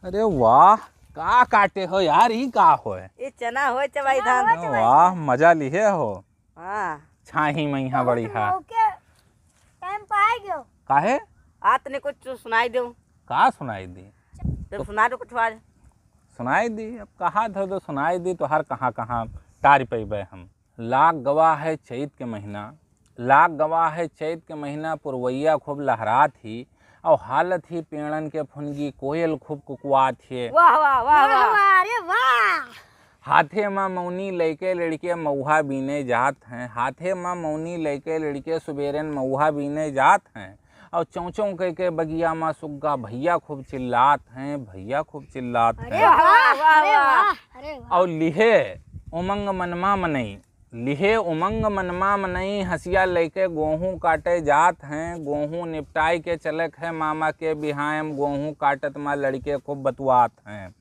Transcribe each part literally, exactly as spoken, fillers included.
अरे वाह, का काटे हो यार, ई का होय? ई चना होय, चबाई धान। अरे वाह, मजा लिहे हो। हाँ। छाही मइहा बहुत बढ़िया। मौके टाइम पाए गयो। काहे? आ तने कुछ सुनाई दो। का सुनाई दी? तो सुना दो कुछ आज। सुनाई दी, अब कहा धो दो सुनाई दी, तोहार कहाँ कहाँ टार पइबे हम। लाग गवा है चैत के महीना, लाग गवा है चैत के महीना, पुरवैया खूब लहरात ही, और हालत ही पेड़न के फुनगी, कोयल खूब कुकवात है। वाह, वाह, वाह, वाह, वाह। वाह, अरे वाह। हाथे मा मौनी लइके लड़के मऊहा बीने जात हैं, हाथे मा मौनी लइके लड़के सुबेरन मऊहा बीने जात हैं। और चौं चौं कह के बगिया मा सुग्गा भैया खूब चिल्लात हैं, भैया खूब चिल्लात अरे हैं। वाह, वाह, अरे वाह। वाह, अरे वाह। और लिहे उमंग मनमा मनई, लिहे उमंग मनमा मनई, हंसिया लइके गोहूं काटे जात हैं। गोहूं निपटाई के चलक है मामा के बिहायम, गोहूं काटत मा लड़के खूब बतुआत हैं।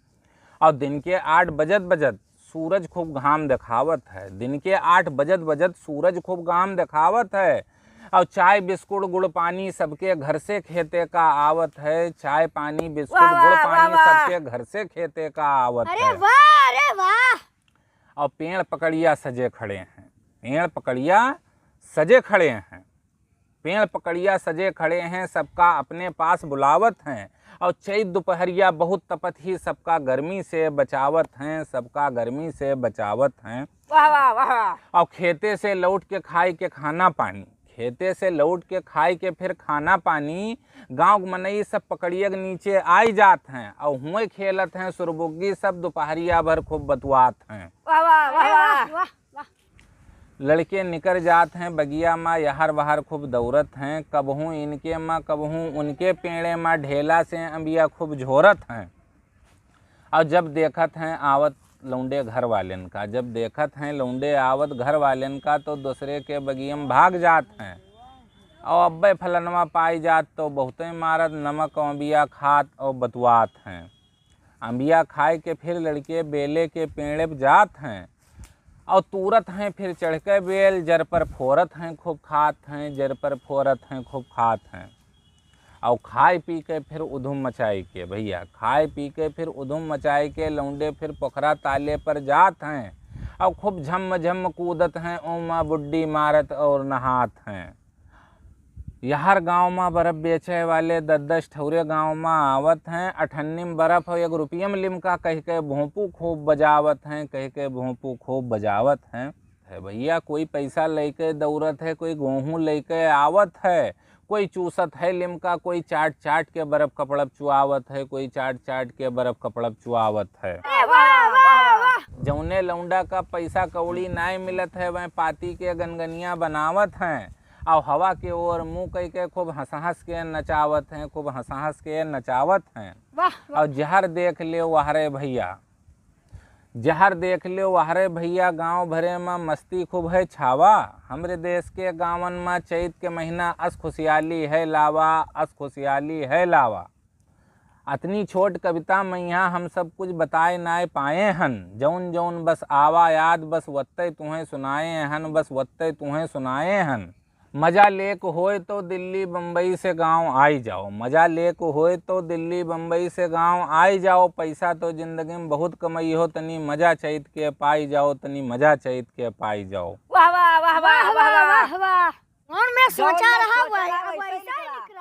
और दिन के आठ बजत बजत सूरज खूब घाम देखावत है, दिन के आठ बजत बजत सूरज खूब घाम देखावत है। और चाय बिस्कुट गुड़ पानी सबके घर से खेते का आवत है, चाय पानी बिस्कुट वाह, गुड़ वाह, पानी वाह, वाह। सबके घर से खेते का आवत अरे है। वाह, अरे वाह। और पेड़ पकड़िया सजे खड़े हैं, पेड़ पकड़िया सजे खड़े हैं, पेड़ पकड़िया सजे खड़े हैं, सबका अपने पास बुलावत हैं। और चैत दोपहरिया बहुत तपत ही, सबका गर्मी से बचावत हैं, सबका गर्मी से बचावत हैं। वाह, वाह, वाह, वाह। और खेते से लौट के खाए के खाना पानी, खेते से लौट के खाए के फिर खाना पानी, गाँव के मनई सब पकड़िया के नीचे आई जात हैं और हुए खेलत हैं सुरबुग्गी, सब दोपहरिया भर खूब बतुआत हैं। वाह, वाह, वाह, वाह। वाह, वाह। लड़के निकर जात हैं बगिया मा, यहर वहर खूब दौड़त हैं, कबहूँ इनके मा कबहूँ उनके पेड़े मा ढेला से अम्बिया खूब झोरत हैं। और जब देखत हैं आवत लौंडे घर वालेन का, जब देखत हैं लौंडे आवत घर वालेन का, तो दूसरे के बगियम भाग जात हैं। और अब्बे फलनवा पाई जात तो बहुते मारत, नमक अम्बिया खात और बतुआत हैं। अम्बिया खाए के फिर लड़के बेले के पेड़े पे जात हैं। और तूरत हैं फिर चढ़ के बेल, जर पर फोरत हैं खूब खात हैं, जर पर फोरत हैं खूब खात हैं। और खाए पी के फिर उधुम मचाई के भैया, खाए पी के फिर उधुम मचाई के लौंडे फिर पोखरा ताले पर जात हैं। और खूब झम झम कूदत हैं, ओमा बुड्डी मारत और नहात हैं। यहर गाँव मा बर्फ बेचे वाले दस दस ठौरे गाँव मा आवत हैं, अठन्नी में बर्फ हो एक रुपया में लिमका कह के भोंपू खूब बजावत हैं, कह के भोंपू खूब बजावत हैं। है भैया, कोई पैसा लइके दौड़त है, कोई गोहूँ लइके आवत है, कोई चूसत है लिमका, कोई चाट चाट के बर्फ कपड़ा पे चुआवत है, कोई चाट चाट के बर्फ कपड़ा पे चुआवत है। अरे वाह, वाह, वाह। जौने लौंडा का पैसा कौड़ी नाय मिलत है, वह पाती के गनगनिया बनावत हैं। और हवा के ओर मुँह कइ के खूब हँस हँस के नचावत हैं, खूब हँस हँस के नचावत हैं। वाह, वाह। और जहर देख ले वहरे भैया, जहर देख ले वहरे भैया, गाँव भरे मा मस्ती खूब है छावा। हमरे देश के गाँवन मा चैत के महीना अस खुशियाली है लावा, अस खुशियाली है लावा। अतनी छोट कविता मा इहाँ हम सब कुछ बताए नाय पाए हन। जौन जौन बस आवा याद, बस वत्ते तुहें सुनाए हन, बस वत्ते तुहें सुनाए हन। मजा लेक होय तो दिल्ली बम्बई से गाँव आई जाओ, मजा लेक होय तो दिल्ली बम्बई से गाँव आई जाओ। पैसा तो जिंदगी में बहुत कमई हो, तनी मजा चैत के पाई जाओ, तनी मजा चैत के पाई जाओ। वाह, वाह, वाह, वाह, वाह, वाह, वाह। वाह, वाह। और मैं जौन सोचा मैं रहा सोचा वही, रहा वही वैसे निकला।